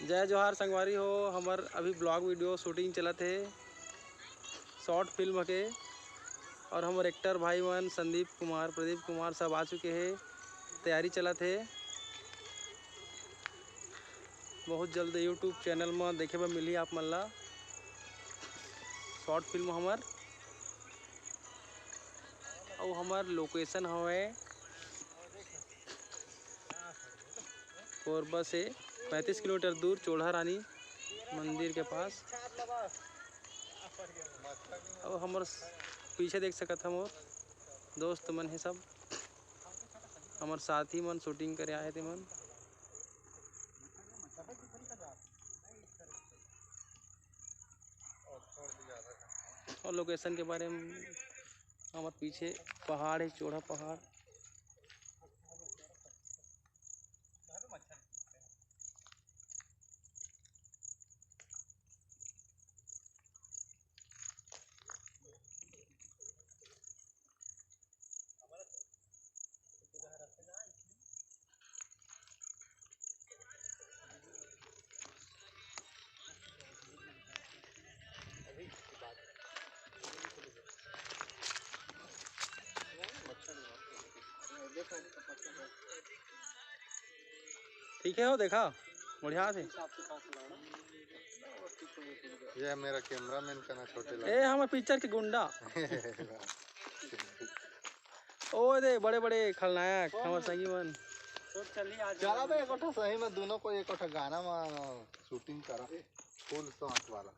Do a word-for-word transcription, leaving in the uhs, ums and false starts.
जय जोहार संगवारी हो, हमर अभी vlog video shooting चलत हे short film के, और हमर actor भाई मन संदीप कुमार, प्रदीप कुमार सब आ चुके हे, तैयारी चलत हे। बहुत जल्द YouTube channel म देखे बर मिलही आप मन ला short film हमर। अउ हमर location हवे कोरबा से पैंतीस किलोमीटर दूर चोल्हा रानी मंदिर के पास। अउ हमर पीछे देख सकत ह मोर दोस्त मन हे सब, हमर साथी मन shooting करे आए हे तेमन। और location के बारे में, हमर पीछे पहाड़ हे, चोड़ा पहाड़। ठीक है, हो देखा, बढ़िया से। ये मेरा cameraman का ना छोटे ए, लगे। हमर picture के गुंडा। ओ दे, बड़े बड़े खलनायक, हमर संगी मन। चला बे, एक ठो सही में दोनों को एक ठो गाना में shooting करा, full shot वाला।